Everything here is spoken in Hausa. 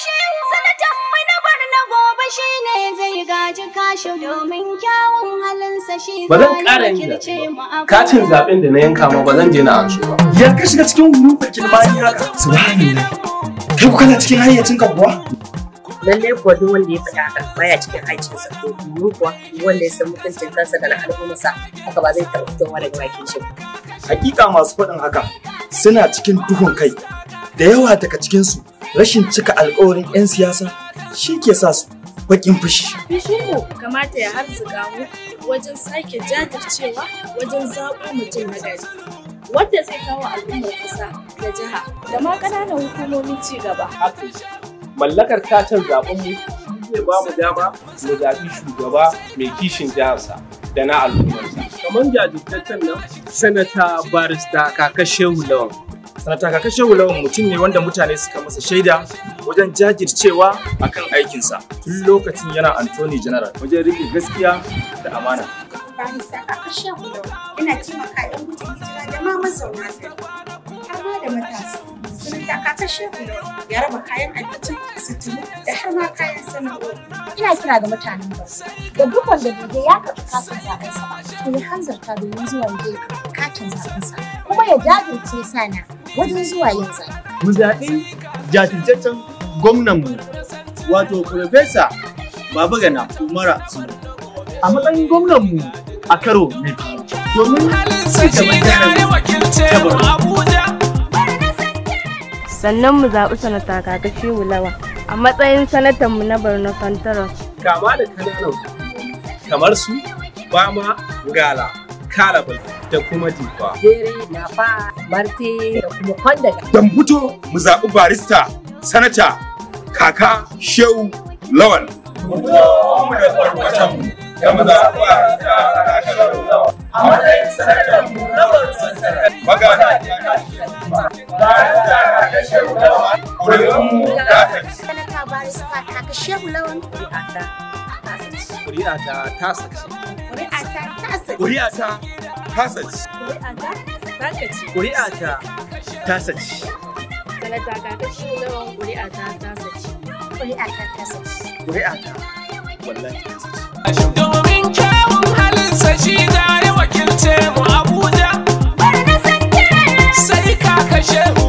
Shehu. Sanatan mu na Borno gobe shi ne zai gaji Kashi domin kyawun halinsa shi Ba zan ƙara yin zaɓe ba. Katin zaɓen da na yanka ma ba zan je na anso ba. Ya ka shiga cikin hurufin kilmani haka? Subhanallah. Kai ku kana cikin hayyacinka kuwa? Lallai kuwa duk wanda ya faɗi haka baya cikin hayyacinsa. Domin kuwa wanda ya san mutuncin kansa da na al'ummarsa haka ba zai taɓa fitowa daga bakin shi ba. Hakika masu faɗin haka suna cikin duhun kai. Da yawa daga cikinsu rashin cika alƙawarin 'yan siyasa shi ke sa su baƙin fushi. Fushinmu kamata ya harzuka mu wajen sake jajircewa wajen zaɓo mutum na gari wanda zai kawo al'ummar ƙasa da jiha da ma ƙananan hukumomin ci gaba. Mallakar katin zaɓen mu zai ba mu dama mu zaɓi shugaba mai kishin jiharsa da na al'ummarsa. Kamar jajirtaccen nan Sanata Barista Kaka Shehu Lawan. Sanata Kaka Shehu Lawan mutum ne wanda mutane suka masa shaida wajen jajircewa akan aikinsa tun lokacin yana Anthony General wajen rike gaskiya da amana. Barista Kaka Shehu Lawan yana taimaka 'yan gudun hijira da ma mazauna gari har ma da matasa. Sanata Kaka Shehu Lawan ya raba kayan abincin, suturu da har ma kayan sana'o'i. Ina kira ga mutanen Borno da duk wanda bai ya karɓi katin zaɓensa ba, to ya hanzarta domin zuwa ya karɓi katin zaɓensa kuma ya jajirce sana wajen zuwa yin zaɓe. Mu zaɓi jajirtaccen gwamnanmu wato Farfesa Babagana Umara Zulum a matsayin gwamnanmu a karo na biyu domin ci gaban jihar Borno. Sannan mu zaɓi Sanata Kaka Shehu Lawan a matsayin sanatanmu na Borno Central. Kama da kananan kamar su Bama, Ngala, Kalabal da kuma Difa. Jere, Nafa, Marte da kuma Kwandaga. Dan fito mu zaɓi Barista Sanata Kaka Shehu Lawan. Mu fito mu da kwarkwatanmu da mu zaɓi Barista Kaka Shehu Lawan. A matsayin sanatan mu na Borno Central. Magana Barista Kaka Shehu Lawan. Ƙuri'unmu ta saci. Sanata Barista Kaka Shehu Lawan. Ƙuri'ata ta saci. Ƙuri'ata ta saci. Ƙuri'ata ta saci. Ƙuri'ata ta saci. Sanata Kaka Shehu Lawan ƙuri'ata ta saci. Ƙuri'ata ta saci. Ƙuri'ata wallahi ta saci. Domin kyawun halinsa shi da ya wakilce mu Abuja. Borno Central. Sai Kaka Shehu